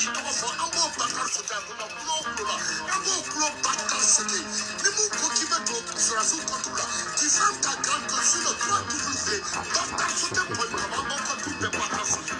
k'i tɔgɔ fɔ, an b'o Bakari Sote a donna kulo o kulo la, an b'o kulo Bakari Sote. Ni mun ko k'i bɛ don sɔrɔdasiw contre la, tu fermes ta grande gueule sur le www.bakarisote.com. An b'aw ka du bɛɛ Bakari Sote.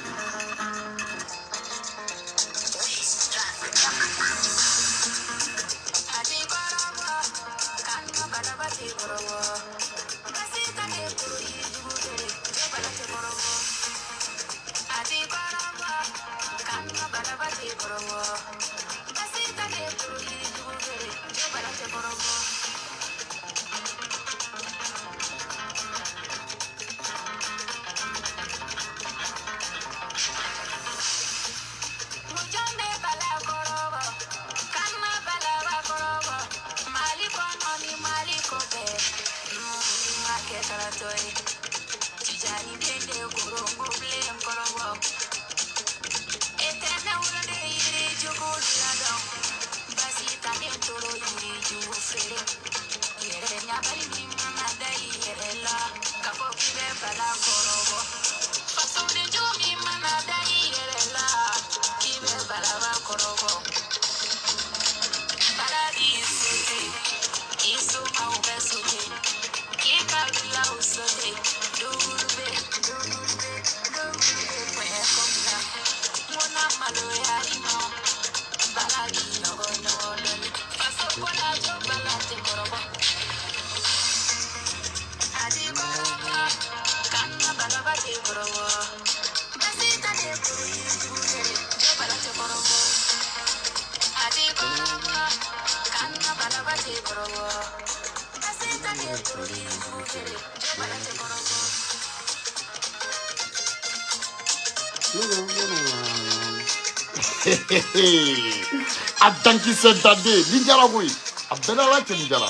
A dankisɛ danden ni jara koyi, a bɛɛ n'Ala cɛ ni jara.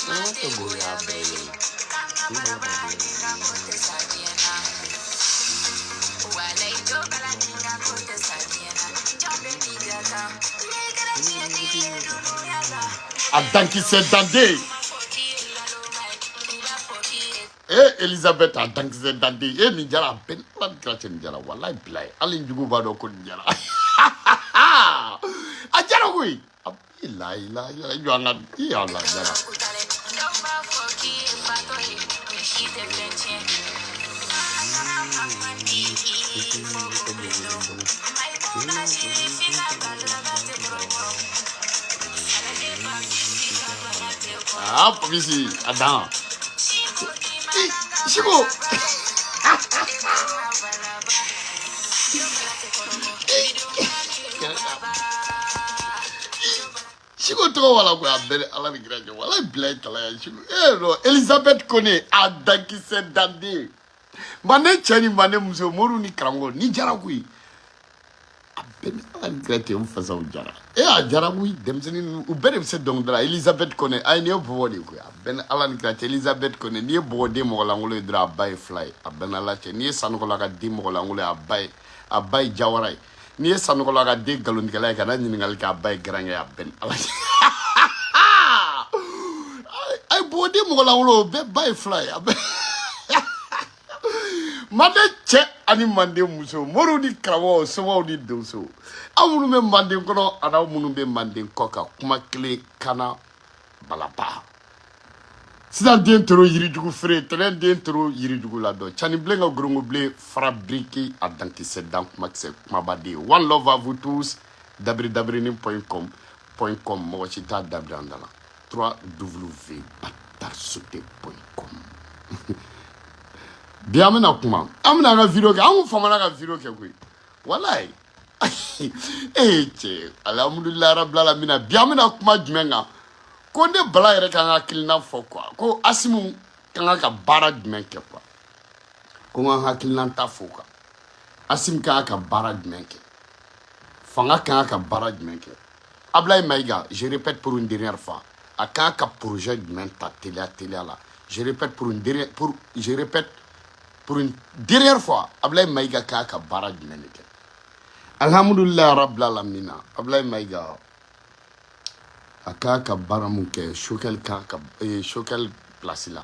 Tɛ goya bɛɛ ye. A dankisɛ danden. Eh Elisabeth, a dankisɛ danden. Eh nin jara, a bɛɛ n'Ala ni kira cɛ nin jara. Walayi bilayi, hali n jugu b'a dɔn ko nin jara. A jara koyi. A la la la, jɔ an ka i ala jara. Ah, Papisi, a dan. Siko. Siko tɔgɔ wala ko a bɛɛ Ala ni kira cɛ. Walayi bilayi talaya Siko. Eh non, Elisabeth Kone, a dankisɛ danden. Manden cɛ ni manden muso, moriw ni karamɔgɔ, ni jara koyi. A bɛɛ ni Ala ni kira cɛ, n fasaw jara. E a jara koyi, denmisɛnnin ninnu, u bɛɛ de bɛ se dɔnkilida la. Elisabeth Kone, ayi nin ye bɔbɔ de ye koyi. A bɛɛ ni Ala ni kira cɛ, Elisabeth Kone, n'i ye bɔgɔden mɔgɔlankolon ye dɔrɔn, a ba ye fila ye. A bɛɛ ni Ala cɛ, n'i ye Sanɔgɔla ka den mɔgɔlankolon ye, a ba ye Jawara ye. N'i ye Sanɔgɔla ka den nkalontigɛla ye, ka na ɲininkali kɛ, a ba ye garankɛ ye. A bɛɛ ni Ala cɛ. Ayi bɔgɔden mɔgɔlankolon, o bɛɛ ba ye fila ye. A bɛɛ manden cɛ ani manden muso, moriw ni karamɔgɔw, somaw ni donsow, aw minnu bɛ manden kɔnɔ ani aw minnu bɛ manden kɔ kan, kuma kelen kana balaba. Sisan den toro yirijugu feere, tɛnɛn den toro yirijugu ladɔn, cani bilen ka gorongo bilen fara biriki, a dankisɛ dan kumakisɛ kumabaden. One love à vous tous. Dabiri dabirinin.com point com, mɔgɔ si t'a dabiri an da la. www.batarsote.com. Bi an bɛna kuma, an bɛna an ka video kɛ, an kun famana ka video kɛ koyi, walayi. Ee cɛ, alhamdulilayi rabil alamina. Bi an bɛna kuma jumɛn kan? Ko ne Bala yɛrɛ kan ka hakilina fɔ quoi, ko Asimu kan ka baara jumɛn kɛ quoi, ko n ka hakilina ta fɔ quoi. Asimu kan ka baara jumɛn kɛ? Fanga kan ka baara jumɛn kɛ? Ablaye Maïga, je répète pour une dernière fois, a kan ka projet jumɛn ta teliya teliya la? Je répète pour une dernière, pour, je répète pour une dernière fois, Ablaye Maïga kan ka baara jumɛn de kɛ? Alhamdulilayi rabil alamina. Ablaye Maïga a kan ka baara mun kɛ? Choguel kan ka Choguel place la,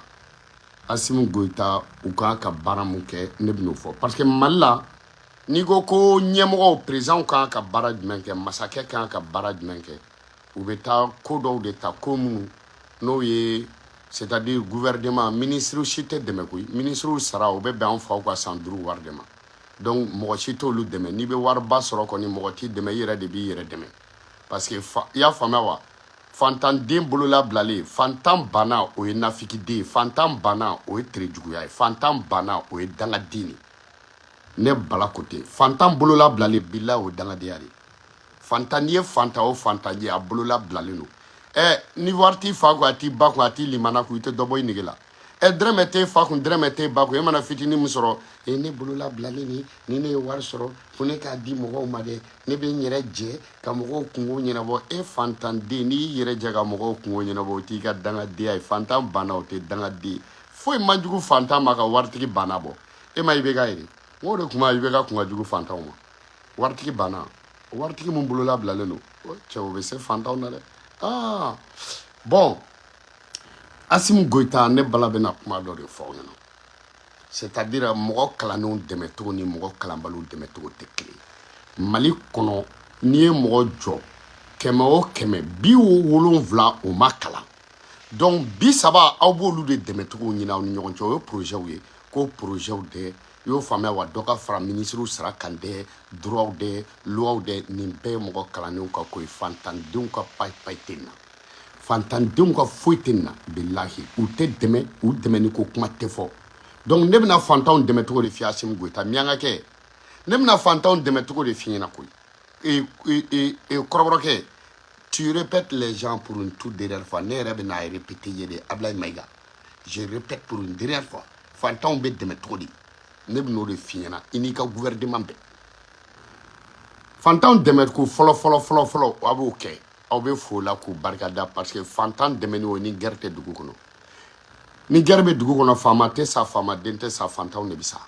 Assimi Goïta, u kan ka baara mun kɛ, ne bɛn'o fɔ, parce que Mali la N'i ko ko ɲɛmɔgɔw, présidentw kan ka baara jumɛn kɛ, masakɛ kan ka baara jumɛn kɛ, u bɛ taa ko dɔw de ta, ko minnu n'o ye, c'est à dire gouvernement, ministre si tɛ dɛmɛ koyi. Ministre sara, o bɛ bɛn an faw ka san 5 wari de ma. Donc mɔgɔ si t'olu dɛmɛ. N'i bɛ wariba sɔrɔ kɔni, mɔgɔ t'i dɛmɛ, i yɛrɛ de b'i yɛrɛ dɛmɛ, parce que fa, i y'a faamuya wa? Fantanden bolola bilalen, fantan banna, o ye nafikiden ye. Fantan banna, o ye terejuguya ye. Fantan banna, o ye dangaden de. Ne Bala ko ten. Fantan bolola bilalen, bila, o ye dangadenya de. Fantan, n'i ye fantan o fantan ye, a bolola bilalen don. Ɛ, ni wari t'i fa kun, a t'i ba kun, a t'i limana kun, i tɛ dɔ bɔ i nege la. Ɛ, dɛrɛmɛ t'e fa kun, dɛrɛmɛ t'e ba kun, e mana fitinin min sɔrɔ, e ne bolola bilalen ni ne ye wari sɔrɔ, fo ne k'a di mɔgɔw ma dɛ, ne bɛ n yɛrɛ jɛ ka mɔgɔw kungo ɲɛnabɔ. E fantanden, n'i y'i yɛrɛ jɛ ka mɔgɔw kungo ɲɛnabɔ, o t'i ka dangadenya ye. Fantan banna, o tɛ dangaden foyi man jugu fantan ma ka waritigi banna bɔ. E ma i bɛ ka yɛrɛ n k'o de kuma, i bɛ ka kun ka jugu fantanw ma. Waritigi banna, waritigi mun bolola bilalen don, cɛ, o bɛ se fantanw na dɛ. Ah bon, Assimi Goïta, ne Bala bɛna kuma dɔ de fɔ aw ɲɛna, c'est à dire mɔgɔ kalannenw dɛmɛcogo ni mɔgɔ kalanbaliw dɛmɛcogo tɛ kelen. Mali kɔnɔ, n'i ye mɔgɔ jɔ 100 o 100, 70 o ma kalan. Donc 30, aw b'olu de dɛmɛcogo ɲini aw ni ɲɔgɔn cɛ. O ye projetw ye, ko projetw dɛ, i y'o faamuya wa? Dɔ ka fara minisiriw sara kan dɛ, droitw dɛ, loiw dɛ, nin bɛɛ ye mɔgɔ kalannenw ka ko ye. Fantandenw ka payi tɛ na, fantandenw ka foyi tɛ na, bilahi, u tɛ dɛmɛ, u dɛmɛni ko kuma tɛ fɔ. Donc ne bɛna fantanw dɛmɛ cogo de f'i ye, Assimi Goïta, miyankakɛ. Ne bɛna fantanw dɛmɛ cogo de f'i ɲɛna koyi. E kɔrɔbɔrɔkɛ, tu répètes les gens pour une toute dernière fois. Ne yɛrɛ bɛna répéter ye de, Ablaye Maïga, je répète pour une dernière fois. Fantanw bɛ dɛmɛ cogo di? Ne bɛn'o de f'i ɲɛna, i n'i ka gouvernement bɛɛ. Fantanw dɛmɛ ko fɔlɔ fɔlɔ fɔlɔ fɔlɔ, aw b'o kɛ, aw bɛ fo la k'u barikada, parce que fantan dɛmɛni, o ni guerre tɛ dugu kɔnɔ. Ni guerre bɛ dugu kɔnɔ, faama tɛ sa, faama den tɛ sa, fantanw de bɛ sa.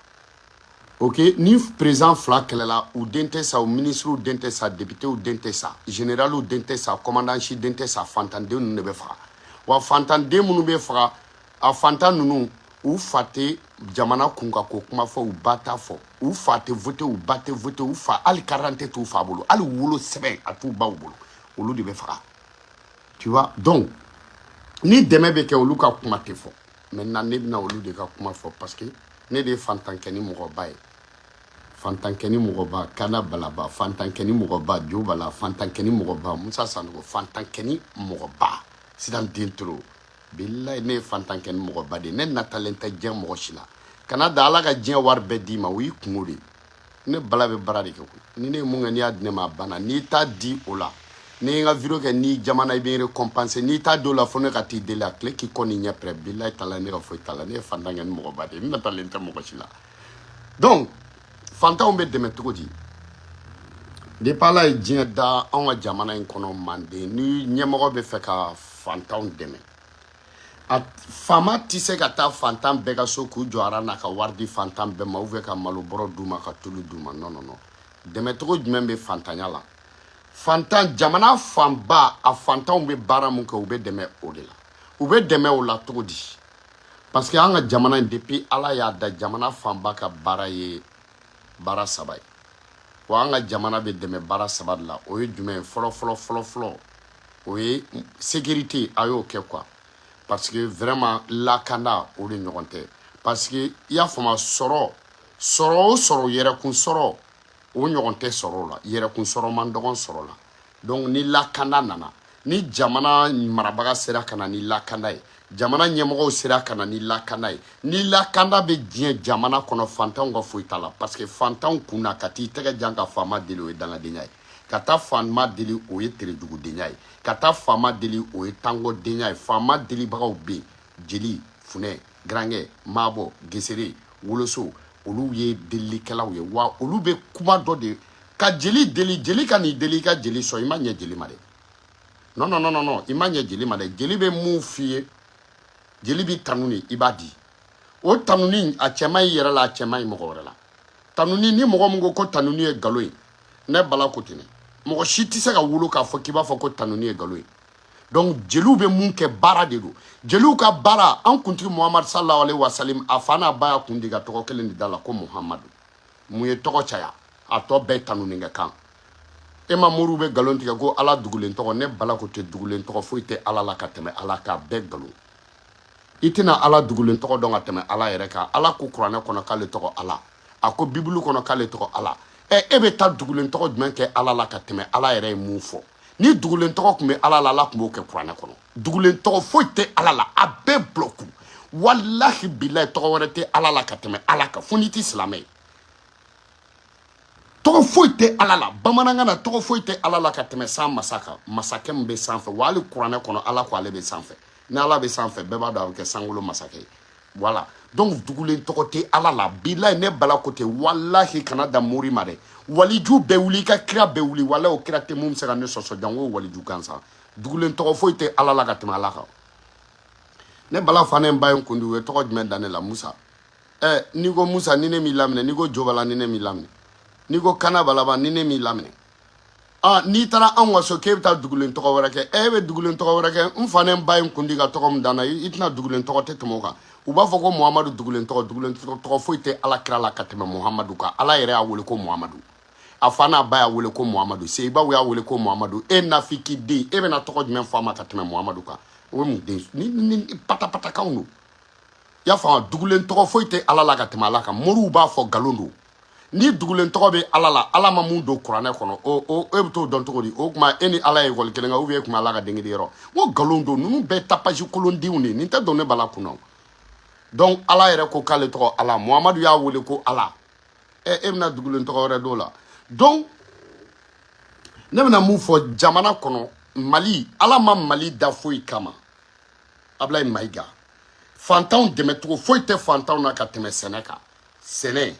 Ok, ni président fila kɛlɛla, u den tɛ sa, u ministres den tɛ sa, députés den tɛ sa, généraux den tɛ sa, commandant si den tɛ sa, fantanden ninnu de bɛ faga. Wa fantanden minnu bɛ faga, a fantan ninnu, u fa tɛ jamana kun kan ko kuma fɔ, u ba t'a fɔ, u fa tɛ voter, u ba tɛ voter, u fa hali carte d'identité t'u fa bolo, hali wolo sɛbɛn a t'u baw bolo, olu de bɛ faga, tu vois. Donc ni dɛmɛ bɛ kɛ, olu ka kuma tɛ fɔ. Maintenant ne bɛna olu de ka kuma fɔ, parce que ne de ye fantankɛni mɔgɔba ye, fantankɛni mɔgɔba Kana Balaba, fantankɛni mɔgɔba Jo Bala, fantankɛni mɔgɔba Musa Sanogo, fantankɛni mɔgɔba Sidan Den Toro. Bilayi, ne ye fantankɛni mɔgɔba de ye. Ne natalen tɛ diɲɛ mɔgɔ si la. Kana da Ala ka diɲɛ wari bɛɛ d'i ma, o y'i kungo de ye. Ne Bala bɛ baara de kɛ koyi. Ni ne ye mun kɛ, n'i y'a di ne ma, a banna. N'i t'a di o la, n'i ye n ka vidéo kɛ, n'i jamana, i bɛ n récompenser. N'i t'a di o la, fo ne ka t'i deli a tile k'i kɔ ni ɲɛ pɛrɛ. Bilayi tala, ne ka foyi t'a la. Ne ye fantankɛni mɔgɔba de ye, n natalen tɛ mɔgɔ si la. Donc fantanw bɛ dɛmɛ cogo di? Depuis Ala ye diɲɛ da, anw ka jamana in kɔnɔ, Manden, ni ɲɛmɔgɔ bɛ fɛ ka fantanw dɛmɛ, a faama tɛ se ka taa fantan bɛɛ ka so k'u jɔ aran na ka wari di fantan bɛɛ ma, ou bien ka malo bɔrɔ d'u ma, ka tulu d'u ma. Non, non, non. Dɛmɛcogo jumɛn bɛ fantanya la? Fantan jamana fanba, a fantanw bɛ baara mun kɛ, u bɛ dɛmɛ o de la. U bɛ dɛmɛ o la cogo di? Parce que an ka jamana in, depuis Ala y'a da, jamana fanba ka baara ye baara saba ye. Wa an ka jamana bɛ dɛmɛ baara saba de la. O ye jumɛn ye? Fɔlɔ fɔlɔ fɔlɔ fɔlɔ, o ye sécurité. A y'o kɛ quoi, parce que vraiment lakanda, o de ɲɔgɔn tɛ. Parce que i y'a faamu, sɔrɔ sɔrɔ o sɔrɔ, yɛrɛkun sɔrɔ, o ɲɔgɔn tɛ sɔrɔ o la. Yɛrɛkun sɔrɔ man dɔgɔn sɔrɔ la. Donc ni lakanda nana, ni jamana marabaga sera ka na ni lakanda ye, jamana ɲɛmɔgɔw sera ka na ni lakanda ye, ni lakanda bɛ diɲɛ jamana kɔnɔ, fantanw ka foyi t'a la. Parce que fantanw kun na, ka t'i tɛgɛ jan ka faama deli, o ye dangadenya ye. Ka taa faama deli, o ye terejugudenya ye. Ka taa faama deli, o ye tangodenya ye. Faama delibagaw bɛ yen: jeli, funɛ, garankɛ, maabɔ, gesere, woloso, olu ye delilikɛlaw ye. Wa olu bɛ kuma dɔ de ka jeli deli. Jeli ka n'i deli, i ka jeli sɔn, i ma ɲɛ jeli ma dɛ. Non, non, non, non, non, i ma ɲɛ jeli ma dɛ. Jeli bɛ mun f'i ye? Jeli b'i tanu de, i b'a di. O tanuni, a cɛ man ɲi yɛrɛ la, a cɛ man ɲi mɔgɔ wɛrɛ la. Tanuni, ni mɔgɔ min ko ko tanuni ye nkalon ye, ne Bala ko ten dɛ. Mɔgɔ si tɛ se ka wolo k'a fɔ k'i b'a fɔ ko tanuni ye nkalon ye. Donc jeliw bɛ mun kɛ? Baara de don. Jeliw ka baara, an kuntigi Muhamadu sallallahu alaihi wa salim, a fa n'a ba y'a kun di ka tɔgɔ kelen de da la ko Muhamadu. Mun ye tɔgɔ caya? A tɔ bɛɛ tanunikɛ kan. E ma moriw bɛ nkalon tigɛ ko Ala dugulen tɔgɔ. Ne Bala ko tɛ, dugulen tɔgɔ foyi tɛ Ala la ka tɛmɛ Ala kan. Bɛɛ nkalon. I tɛna Ala dugulen tɔgɔ dɔn ka tɛmɛ Ala yɛrɛ kan. Ala ko kuranɛ kɔnɔ k'ale tɔgɔ Ala, a ko Bibulu kɔnɔ k'ale tɔgɔ Ala. Ɛ, e bɛ taa dugulen tɔgɔ jumɛn kɛ Ala la ka tɛmɛ Ala yɛrɛ ye mun fɔ? Ni dugulen tɔgɔ tun bɛ Ala la, Ala tun b'o kɛ kuranɛ kɔnɔ. Dugulen tɔgɔ foyi tɛ Ala la, a bɛɛ bulɔku. Walahi bilahi, tɔgɔ wɛrɛ tɛ Ala la ka tɛmɛ Ala kan, fo n'i tɛ silamɛ ye. Tɔgɔ foyi tɛ Ala la bamanankan na, tɔgɔ foyi tɛ Ala la ka tɛmɛ san masa kan, masakɛ min bɛ sanfɛ. Wa hali kuranɛ kɔnɔ, Ala ko ale bɛ sanfɛ. Ni Ala bɛ sanfɛ, bɛɛ b'a dɔn a bɛ kɛ sankolo masakɛ ye. Voilà, donc dugulen tɔgɔ tɛ Ala la. Bilahi, ne Bala ko tɛ, walahi, kana da mori ma dɛ. Waliju bɛɛ wuli, i ka kira bɛɛ wuli, walahi, o kira tɛ mun bɛ se ka ne sɔsɔ, janko waliju gansan. Dugulen tɔgɔ foyi tɛ Ala la ka tɛmɛ Ala kan. Ne Bala fa ne ba ye n kundi, u ye tɔgɔ jumɛn da ne la? Musa. Ɛ, n'i ko Musa, ni ne m'i laminɛ. N'i ko Jobala, ni ne m'i laminɛ. N'i ko Kana Balaba, ni ne m'i laminɛ. Ah, n'i taara anw ka so k'e bɛ taa dugulen tɔgɔ wɛrɛ kɛ, e bɛ dugulen tɔgɔ wɛrɛ kɛ. N fa ne ba ye n kundi ka tɔgɔ min da n na, i tɛna dugulen tɔgɔ tɛ tɛmɛ o kan. U b'a fɔ ko Muhamadu dugulen tɔgɔ. Dugulen tɔgɔ foyi tɛ Ala kira la ka tɛmɛ Muhamadu kan. Ala yɛrɛ y'a wele ko Muhamadu, a fa n'a ba y'a wele ko Muhamadu, seyibaw y'a wele ko Muhamadu. E nafiki den, e bɛna tɔgɔ jumɛn fɔ a ma ka tɛmɛ Muhamadu kan? O ye mun den ni patapatakanw don? I y'a faamu? Dugulen tɔgɔ foyi tɛ Ala la ka tɛmɛ Ala kan. Moriw b'a fɔ, nkalon don. Ni dugulen tɔgɔ bɛ Ala la, Ala ma mun don kuranɛ kɔnɔ? O e bɛ t'o dɔn cogo di? O tuma e ni Ala ye ekɔli kelen kɛ, ou bien e tun bɛ Ala ka dengeli yɔrɔ? N ko nkalon don. Ninnu bɛɛ tapage kolondenw de ye. Nin tɛ don ne Bala kunna. Donc Ala yɛrɛ ko k'ale tɔgɔ Ala, Muhamadu y'a wele ko Ala. Ɛ, e bɛna dugulen tɔgɔ wɛrɛ d'o la? Donc ne bɛna mun fɔ jamana kɔnɔ? Mali, Ala ma Mali da foyi kama. Ablaye Mayiga, fantanw dɛmɛcogo foyi tɛ fantanw na ka tɛmɛ sɛnɛ kan. Sɛnɛ,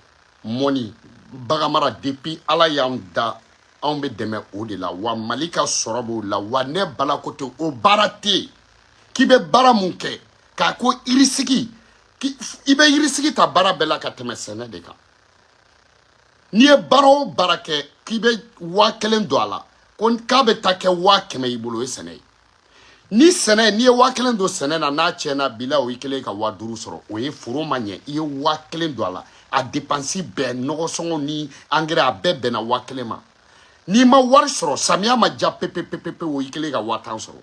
mɔni, baganmara, depuis Ala y'an da, anw bɛ dɛmɛ o de la. Wa Mali ka sɔrɔ b'o la. Wa ne Bala ko ten, o baara tɛ yen k'i bɛ baara mun kɛ k'a ko yirisigi, i bɛ yirisigi ta baara bɛɛ la ka tɛmɛ sɛnɛ de kan. N'i ye baara o baara kɛ k'i bɛ 1000 don a la, ko k'a bɛ taa kɛ 100 000 i bolo, o ye sɛnɛ ye. Ni sɛnɛ, n'i ye 1000 don sɛnɛ na, n'a tiɲɛna bila, o y'i kelen ka 5000 sɔrɔ. O ye foro ma ɲɛ, i ye 1000 don a la, a dépense bɛɛ, nɔgɔ sɔngɔ ni engrais, a bɛɛ bɛnna 1000 ma. N'i ma wari sɔrɔ, samiya ma ja pepepepepe, o y'i kelen ka 10 000 sɔrɔ.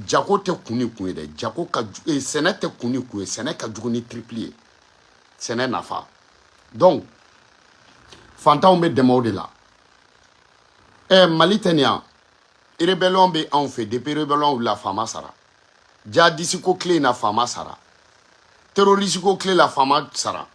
Jago tɛ kun ni kun ye dɛ. Jago ka sɛnɛ tɛ kun ni kun ye. Sɛnɛ ka jugu ni triple ye, sɛnɛ nafa. Donc fantanw bɛ dɛmɛ o de la. Ɛ, Mali tɛ nin yan. Rébellion bɛ anw fɛ. Depuis rébellion wulila, faama sara. Jihadiste ko tile in na, faama sara. Terroriste ko tile la, faama sara.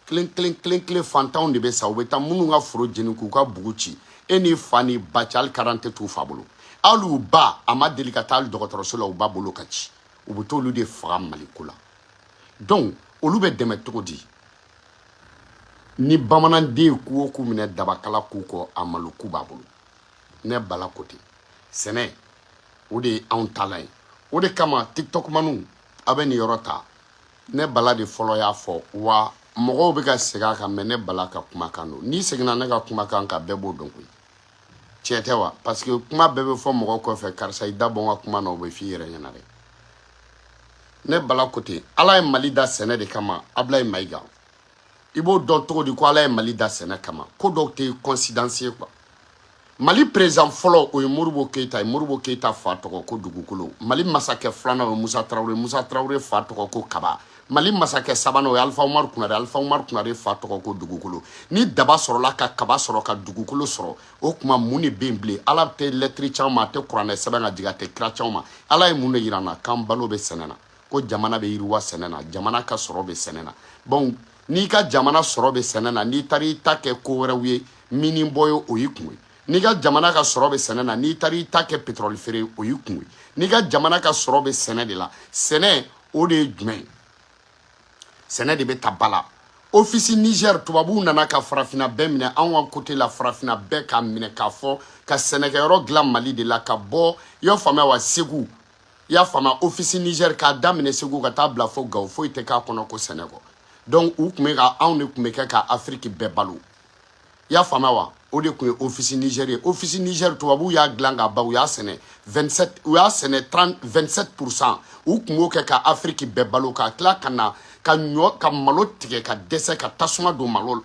Kelen kelen kelen kelen, fantanw de bɛ sa. U bɛ taa minnu ka foro jeni k'u ka bugu ci. E ni fa ni ba cɛ, hali karante t'u fa bolo, hali u ba a ma deli ka taa hali dɔgɔtɔrɔso la, u ba bolo ka ci. U bɛ t'olu de faga Mali ko la. Donc olu bɛ dɛmɛ cogo di? Ni bamananden ye ku o ku minɛ dabakala k'u kɔ, a malo ku b'a bolo. Ne Bala ko ten, sɛnɛ, o de ye anw tala ye. O de kama TikTok maniw, a bɛ nin yɔrɔ ta. Ne Bala de fɔlɔ y'a fɔ, wa mɔgɔw bɛ ka segin a kan, mɛ ne Bala ka kumakan don. N'i seginna ne ka kumakan kan, bɛɛ b'o dɔn koyi. Tiɲɛ tɛ wa? Parce que kuma bɛɛ bɛ fɔ mɔgɔ kɔfɛ. Karisa, i da bɔ n ka kuma na, o bɛ f'i yɛrɛ ɲɛna dɛ. Ne Bala ko ten, Ala ye Mali da sɛnɛ de kama. Ablaye Mayiga, i b'o dɔn cogo di ko Ala ye Mali da sɛnɛ kama? Ko dɔw tɛ coïncidence ye quoi. Mali président fɔlɔ, o ye Modibo Keyita ye. Modibo Keyita fa tɔgɔ ko Dugukolo. Mali masakɛ filanan, o ye Musa Tarawele. Musa Tarawele fa tɔgɔ ko Kaba. Mali masakɛ sabanan, o ye Alifa Umaru Kunare. Alifa Umaru Kunare fa tɔgɔ ko Dugukolo. Ni daba sɔrɔla ka kaba sɔrɔ ka dugukolo sɔrɔ, o tuma mun de bɛ yen bilen? Ala tɛ lɛtiri caman ma, a tɛ kuranɛ sɛbɛn ka jigin, a tɛ kira caman ma. Ala ye mun de yira an na? K'an balo bɛ sɛnɛ na, ko jamana bɛ yiriwa sɛnɛ na, jamana ka sɔrɔ bɛ sɛnɛ na. Bon, n'i ka jamana sɔrɔ bɛ sɛnɛ na, n'i taara i ta kɛ ko wɛrɛw ye, mini bɔ ye, o y'i kun ye. N'i ka jamana ka sɔrɔ bɛ sɛnɛ na, n'i taara i ta kɛ pétrole feere, o y'i kun ye. N'i ka jamana ka sɔrɔ bɛ sɛnɛ de la, sɛnɛ o de ye jumɛn ye? Sɛnɛ de bɛ ta ba la. Office Niger, tubabuw nana ka farafinna bɛɛ minɛ. Anw ka côté la, farafinna bɛɛ k'a minɛ k'a fɔ ka sɛnɛkɛyɔrɔ dilan Mali de la ka bɔ. I y'a faamuya wa? Segu, i y'a faamuya? Office Niger k'a daminɛ Segu ka taa bila fo Gawo, foyi tɛ k'a kɔnɔ ko sɛnɛ kɔ. Donc u tun bɛ ka anw de tun bɛ kɛ ka Afiriki bɛɛ balo. I y'a faamuya wa? O de tun ye Office Niger ye. Office Niger, tubabuw y'a dilan k'a ban, u y'a sɛnɛ 27, u y'a sɛnɛ 30, 27%. U tun b'o kɛ ka Afiriki bɛɛ balo, ka tila ka na Ka ɲɔ, ka malo tigɛ ka dɛsɛ, ka tasuma don malo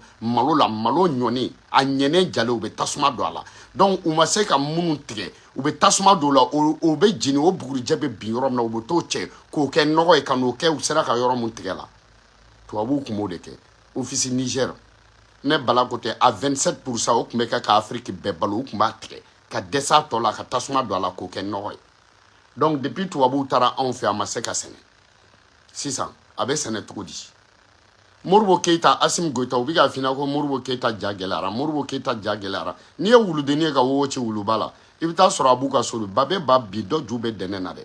la, malo ɲɔni a ɲɛnen jalen, u bɛ tasuma don a la. Donc u ma se ka minnu tigɛ, u bɛ tasuma don o la, o bɛ jeni, o bugurijɛ bɛ bin yɔrɔ min na, u bɛ t'o cɛ k'o kɛ nɔgɔ ye, ka n'o kɛ u sera ka yɔrɔ mun tigɛ la. Tubabuw tun b'o de kɛ. Office Niger, ne Bala ko tɛ, a 27 %, o tun bɛ kɛ ka Afiriki bɛɛ balo. U tun b'a tigɛ ka dɛsɛ a tɔ la, ka tasuma don a la k'o kɛ nɔgɔ ye. Donc depuis tubabuw taara anw fɛ, a ma se ka sɛnɛ. Sisan a bɛ sɛnɛ cogo di? Modibo Keyita, Asimi Goyita, u bɛ k'a f'i ɲɛna ko Modibo Keyita ja gɛlɛyara, Modibo Keyita ja gɛlɛyara. N'i ye wuludennin ye ka wowo ci wuluba la, i bɛ taa sɔrɔ a b'u ka so de. Ba bɛ ba bi, dɔ ju bɛ dɛnɛ na dɛ.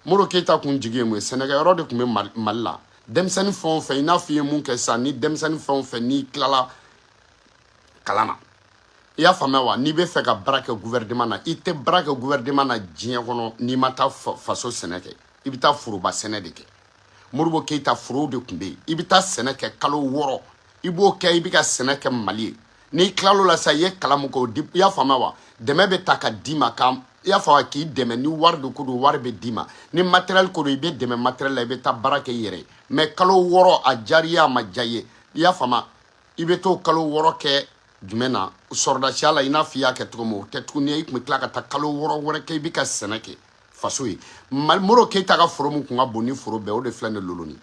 Modibo Keyita kun jigi ye mun ye? Sɛnɛkɛyɔrɔ de tun bɛ Mali la. Denmisɛnnin fɛn o fɛn, i n'a fɔ i ye mun kɛ sisan, ni denmisɛnnin fɛn o fɛn n'i tilala kalan na, i y'a faamuya wa, n'i bɛ fɛ ka baara kɛ gouvernement na, i tɛ baara kɛ gouvernement na diɲɛ kɔnɔ n'i ma taa faso sɛnɛ kɛ. I bɛ taa foroba sɛnɛ de kɛ. Modibo Keyita forow de tun bɛ yen. I bɛ taa sɛnɛ kɛ kalo 6, i b'o kɛ, i bɛ ka sɛnɛ kɛ Mali ye. N'i tilal'o la sisan, i ye kalan mun kɛ, o di, i y'a faamuya wa, dɛmɛ bɛ ta ka d'i ma, ka i y'a faamuya, k'i dɛmɛ. Ni wari de ko don, wari bɛ d'i ma. Ni matériel ko don, i bɛ dɛmɛ matériel la, i bɛ taa baara kɛ i yɛrɛ ye. Mais kalo 6, a diyara i ye, a ma diya i ye, i y'a faamuya, i bɛ t'o kalo 6 kɛ jumɛn na? Sɔrɔdasiya la, i n'a fɔ i y'a kɛ cogo min, o tɛ tuguni. I tun bɛ tila ka taa kalo 6 wɛrɛ kɛ, i bɛ ka sɛnɛ kɛ faso ye. Modibo Keyita ka foro min kun ka bon ni foro bɛɛ, o de filɛ nin Loloni,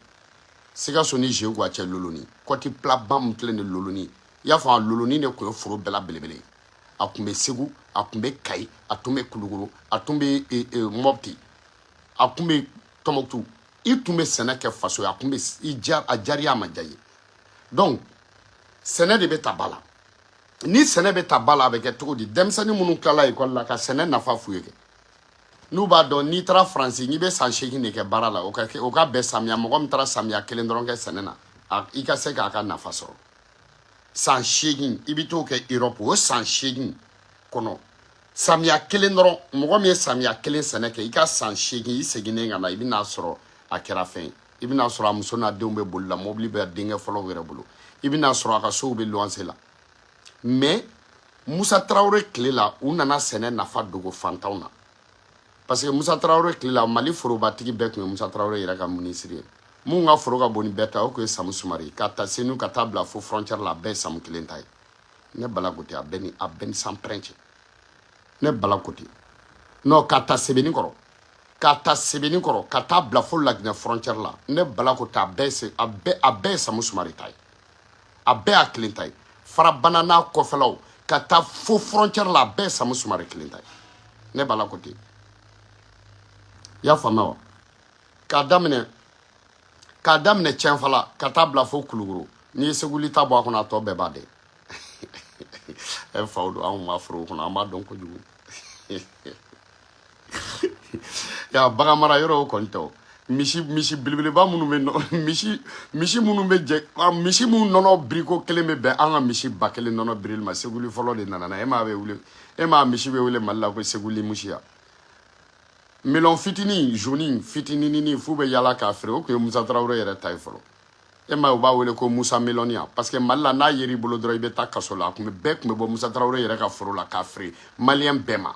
Sikaso ni Zeguwa cɛ, Loloni kɔti pilaba min filɛ nin Loloni, i y'a faamu, Loloni de tun ye foro bɛɛ la belebele ye. A tun bɛ Segu, a tun bɛ Kayi, a tun bɛ Kulukoro, a tun bɛ Mɔpti, a tun bɛ Tɔnbɔkutu. I tun bɛ sɛnɛ kɛ faso ye, a tun bɛ i ja, a diyara i ye, a ma diya i ye. Donc sɛnɛ de bɛ ta ba la. Ni sɛnɛ bɛ ta ba la, a bɛ kɛ cogo di? Denmisɛnnin minnu tilala ekɔli la, ka sɛnɛ nafa f'u ye kɛ, n'u b'a dɔn, n'i taara Faransi, n'i bɛ san 8 de kɛ baara la, o ka kɛ, o ka bɛn samiya. Mɔgɔ min taara samiya kelen dɔrɔn kɛ sɛnɛ na, i ka se k'a ka nafa sɔrɔ. San 8 i bɛ t'o kɛ Europe, o san 8 kɔnɔ, samiya kelen dɔrɔn, mɔgɔ min ye samiya kelen sɛnɛ kɛ, i ka san 8, i seginnen ka na, i bɛn'a sɔrɔ a kɛra fɛn ye. I bɛn'a sɔrɔ a muso n'a denw bɛ boli la, mobili bɛ denkɛ fɔlɔw yɛrɛ bolo, i bɛn'a sɔrɔ a ka sow bɛ luwanse la. Mais Musa Tarawele tile la, u nana sɛnɛ nafa dogo fantanw na, parce que Musa Tarawele tile la, Mali forobatigi bɛɛ tun ye Musa Tarawele yɛrɛ ka minisiri ye. Mun ka foro ka bon ni bɛɛ ta, o tun ye Samu Sumari. Ka ta Senu ka taa bila fo frontière la, a bɛɛ ye Samu kelen ta ye. Ne Bala ko ten, a bɛɛ ni sanpɛrɛn cɛ. Ne Bala ko ten. Non, ka ta Sebenikɔrɔ, ka ta Sebenikɔrɔ ka taa bila fo Laginɛ frontière la, ne Bala ko ten, a bɛɛ ye Samu Sumari ta ye, a bɛɛ y'a kelen ta ye. Farabana n'a kɔfɛlaw ka taa fo frontière la, a bɛɛ ye Samu Sumari kelen ta ye. Ne Bala ko ten, i y'a faamuya wa? K'a daminɛ Cɛnfala ka taa bila fo Kulukoro, n'i ye Seguli ta bɔ a kɔnɔ, a tɔ bɛɛ b'a dɛ. Ɛ faw don, anw b'a foro kɔnɔ, an b'a dɔn kojugu. Ya bagan mara yɔrɔ, o kɔni tɛ. O misi belebeleba minnu bɛ nɔ, misi minnu bɛ jɛ, misi minnu nɔnɔ biriko kelen bɛ bɛn an ka misi 1000 nɔnɔ birili ma, Seguli fɔlɔ de nana n'a ye. E m'a bɛ wele, e m'a misi bɛ wele Mali la ko Seguli misi ya. Melon fitinin jaune fitininin f'u bɛ yala k'a feere, o tun ye Musa Tarawele yɛrɛ ta ye fɔlɔ. E ma ye, u b'a wele ko Musa melɔni ya, parce que Mali la, n'a yer'i bolo dɔrɔn, i bɛ taa kaso la. A tun bɛ bɛɛ tun bɛ bɔ Musa Tarawele yɛrɛ ka foro la k'a feere maliyɛn bɛɛ ma,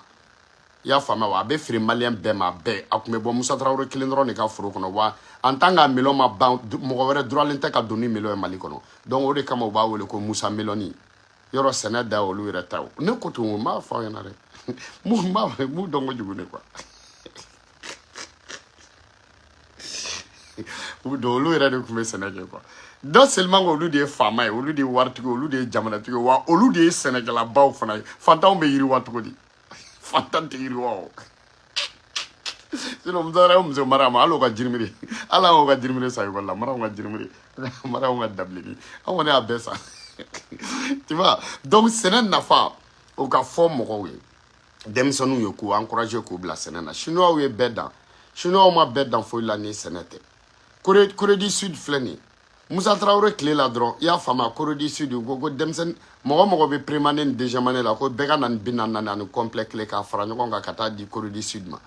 i y'a faamuya wa? A bɛ feere maliyɛn bɛɛ ma, bɛɛ. A tun bɛ bɔ Musa Tarawele kelen dɔrɔn de ka foro kɔnɔ wa. En tant que melon ma ban, mɔgɔ wɛrɛ duralen tɛ ka don ni melon ye Mali kɔnɔ. Donc o de kama u b'a wele ko Musa melɔni. Yɔrɔ sɛnɛ da olu yɛrɛ ta ye. Ne ko ten, n b'a fɔ aw ɲɛna dɛ, mun b'a mun dɔn kojugu ne quoi. U don, olu yɛrɛ de tun bɛ sɛnɛ kɛ quoi. Non seulement olu de ye faama ye, olu de ye waritigi ye, olu de ye jamanatigi ye, wa olu de ye sɛnɛkɛlabaw fana ye. Fantanw bɛ yiriwa cogo di? Fantan tɛ yiriwa o. Sinon muso yɛrɛ, muso mara ma, hali o ka jirimiri, hali an ka jirimiri san ekɔli la, maraw ka jirimiri, maraw ka dabilenni, an kɔni y'a bɛɛ san, tu vois. Donc sɛnɛ nafa, o ka fɔ mɔgɔw ye, denmisɛnninw ye, k'u encourager k'u bila sɛnɛ na. Chinois ye bɛɛ dan, chinois ma bɛɛ dan foyi la ni sɛnɛ tɛ. Corée du Sud filɛ nin ye, Musa Tarawele tile la dɔrɔn, i y'a faamu, Corée du Sud, u ko ko denmisɛnnin mɔgɔ mɔgɔ bɛ première année ni deuxième année la, ko bɛɛ ka na ni 44 ani complet kelen k'a fara ɲɔgɔn kan ka taa di Corée du Sud ma.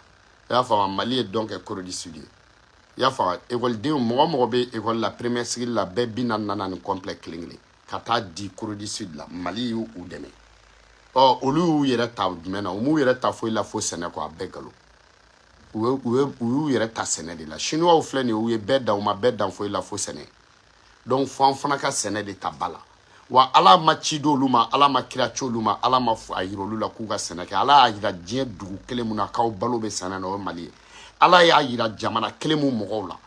I y'a faamu, Mali ye dɔn kɛ Corée du Sud ye, i y'a faamu. Ekɔlidenw, mɔgɔ mɔgɔ bɛ ekɔli la première cycle la, bɛɛ 44 ani complet kelen kelen ka taa di Corée du Sud la. Mali y'u dɛmɛ. Ɔ, olu y'u yɛrɛ ta jumɛn na? U m'u yɛrɛ ta foyi la fo sɛnɛ kɔ. A bɛɛ nkalon. U y'u yɛrɛ ta sɛnɛ de la. Chinois filɛ nin ye, u ye bɛɛ dan, u ma bɛɛ dan foyi la fo sɛnɛ. Donc fo an fana ka sɛnɛ de ta ba la. Wa Ala ma ci d'olu ma, Ala ma kira ci olu ma, Ala ma a yira olu la k'u ka sɛnɛ kɛ. Ala y'a yira diɲɛ dugu kelen mun na k'aw balo bɛ sɛnɛ na, o ye Mali ye. Ala y'a yira jamana kelen mun mɔgɔw la.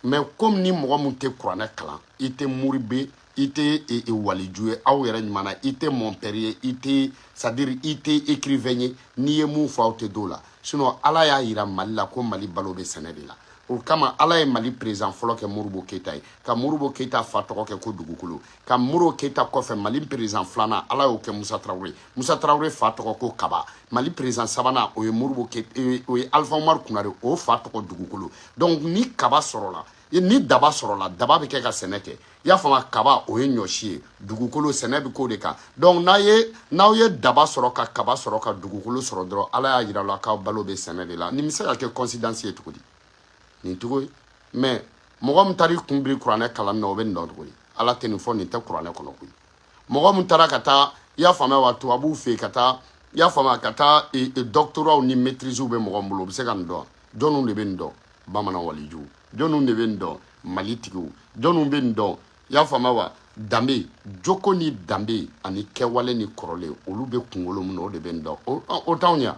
Mais comme ni mɔgɔ mun tɛ kuranɛ kalan, i tɛ muribe, i tɛ waliju ye, aw yɛrɛ ɲuman na, i tɛ mon père ye, i tɛ, c'est à dire i tɛ écrivain ye, n'i ye mun fɔ aw tɛ d'o la. Sinon Ala y'a yira Mali la ko Mali balo bɛ sɛnɛ de la. O kama Ala ye Mali président fɔlɔ kɛ Modibo Keyita ye, ka Modibo Keyita fa tɔgɔ kɛ ko dugukolo, ka Modibo Keyita kɔfɛ Mali président filanan Ala y'o kɛ Musa Tarawele, Musa Tarawele fa tɔgɔ ko Kaba. Mali président sabanan o ye Modibo Keyita, o ye Alpha Umaru Konare, o fa tɔgɔ dugukolo. Donc ni kaba sɔrɔla, ni daba sɔrɔla, daba bɛ kɛ ka sɛnɛ kɛ. I y'a faamu, kaba o ye ɲɔsi ye, dugukolo sɛnɛ bɛ k'o de kan. Donc n'aw ye daba sɔrɔ ka kaba sɔrɔ ka dugukolo sɔrɔ dɔrɔn, Ala y'a yira la k'aw balo bɛ sɛnɛ de la. Nin bɛ se ka kɛ coïncidence ye cogo di? Nin cogo ye. Mais mɔgɔ min taara i kun biri kuranɛ kalan na, o bɛ nin dɔn cogo di? Ala tɛ nin fɔ, nin tɛ kuranɛ kɔnɔ koyi. Mɔgɔ min taara ka taa, i y'a faamuya wa, tubabuw fɛ yen ka taa, i y'a faamuya, ka taa doctorat ni maîtrise bɛ mɔgɔ min bolo, o bɛ se ka nin dɔn. Jɔnniw de bɛ nin dɔn? Bamanan waliju. Jɔnniw de bɛ nin dɔn? Mali tigiw. Jɔnniw bɛ nin dɔn? I y'a faamuya wa, danbe, joko ni danbe ani kɛwale ni kɔrɔlen, olu bɛ kunkolo min na, o de bɛ nin dɔn. O t'anw ɲɛ.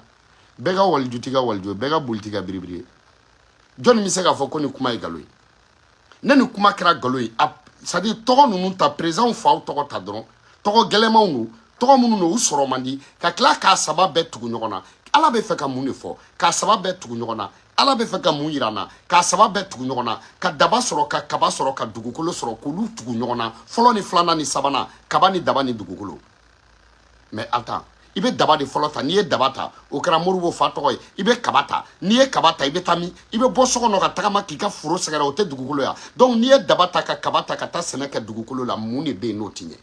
Bɛɛ ka waliju t'i ka waliju ye, bɛɛ ka boli t'i ka biribiri ye. Jɔnni bɛ se k'a fɔ ko nin kuma ye nkalon ye? Ne ni kuma kɛra nkalon ye, a c'est à dire tɔgɔ ninnu ta, président faw tɔgɔ ta dɔrɔn, tɔgɔ gɛlɛnmanw don, tɔgɔ minnu don u sɔrɔ man di, ka tila k'a saba bɛɛ tugu ɲɔgɔn na. Ala bɛ fɛ ka mun de fɔ? K'a saba bɛɛ tugu ɲɔgɔn na. Ala bɛ fɛ ka mun yira n na? K'a saba bɛɛ tugu ɲɔgɔn na, ka daba sɔrɔ, ka kaba sɔrɔ, ka dugukolo sɔrɔ, k'olu tugu ɲɔgɔn na, fɔlɔ ni filanan ni sabanan, kaba ni daba ni dugukolo. Mais attends, i bɛ daba de fɔlɔ ta. N'i ye daba ta, o kɛra Modibo fa tɔgɔ ye. I bɛ kaba ta, n'i ye kaba ta, i bɛ taa min? I bɛ bɔ so kɔnɔ ka tagama k'i ka foro sɛgɛrɛ, o tɛ dugukolo ya. Donc n'i ye daba ta ka kaba ta ka taa sɛnɛ kɛ dugukolo la, mun de bɛ yen n'o ti ɲɛ?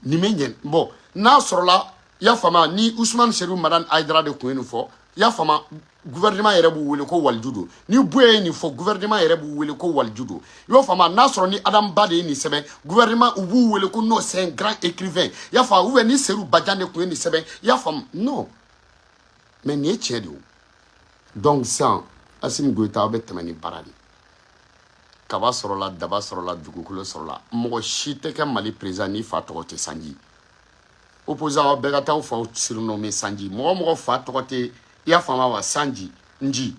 Nin bɛ ɲɛ. Bon, n'a sɔrɔla, i y'a faamuya, ni Usumani Seru Madani Hayidara de tun ye nin fɔ, i y'a faamuya, gouvernement yɛrɛ b'u wele ko waliju don. Ni Buye ye nin fɔ, gouvernement yɛrɛ b'u wele ko waliju don. I y'o faamuya? N'a sɔrɔ ni Adam Ba de ye nin sɛbɛn, gouvernement u b'u wele ko non, c'est un grand écrivain. I y'a faamu? Ou bien ni Seru Bajan de tun ye nin sɛbɛn, i y'a faamu? Non, mais nin ye tiɲɛ de ye o. Donc sisan Asimi Goyita, aw bɛ tɛmɛ ni baara de ye. Kaba sɔrɔla, daba sɔrɔla, dugukolo sɔrɔla. Mɔgɔ si tɛ kɛ Mali président n'i fa tɔgɔ tɛ Sanji. Opposant bɛɛ ka taa faw surnommé Sanji. Mɔgɔ mɔgɔ fa tɔgɔ tɛ, i y'a faamu wa, Sanji Nji,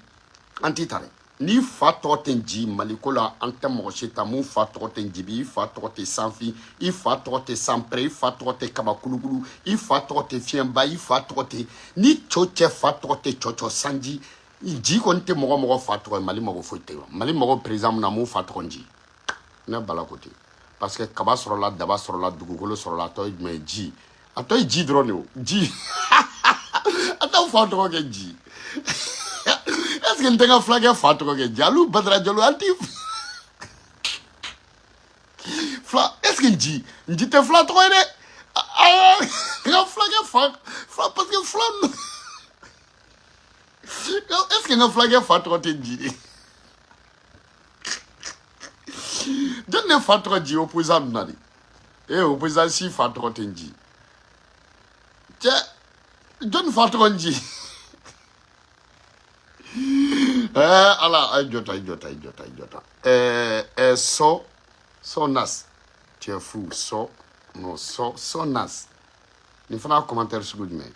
an t'i ta dɛ. N'i fa tɔgɔ tɛ Nji, Maliko la an tɛ mɔgɔ si ta mun fa tɔgɔ tɛ Njibi, i fa tɔgɔ tɛ Sanfin, i fa tɔgɔ tɛ Sanpɛrɛ, i fa tɔgɔ tɛ Kabakulukulu, i fa tɔgɔ tɛ Fiɲɛba, i fa tɔgɔ tɛ ni cɛw cɛ fa tɔgɔ tɛ Cɔcɔ Sanji. Nji kɔni tɛ mɔgɔ mɔgɔ fa tɔgɔ ye. Mali mago foyi tɛ Mali mago président mun na mun fa tɔgɔ Nji. Ne bala ko ten, parce que kaba sɔrɔla, daba sɔrɔla, dugukolo sɔrɔla, a tɔ ye jumɛn ye? Ji. A tɔ ye ji dɔrɔn de o. Ji, a t'aw fa tɔgɔ kɛ ji. Est ce que n tɛ n ka fulakɛ fa tɔgɔ kɛ ji? Alu Badara Jalo, an ti fila. Est ce que nji, nji tɛ fila tɔgɔ ye dɛ? N ka fulakɛ fa fila, parce que fila ninnu, est ce que n ka fulakɛ fa tɔgɔ tɛ nji de? Jɔn ne fa tɔgɔ ji opposant ninnu na de? Ee, opposant si fa tɔgɔ tɛ nji. Cɛ, jɔn fa tɔgɔ nji? Ɛɛ Ala, a ye jɔ ta, i jɔ ta, i jɔ ta, i jɔ ta. Ɛɛ ɛɛ sɔ sɔ nas, tu es fou. Sɔ non, sɔ sɔ nas, nin fana commentaire sugu jumɛn?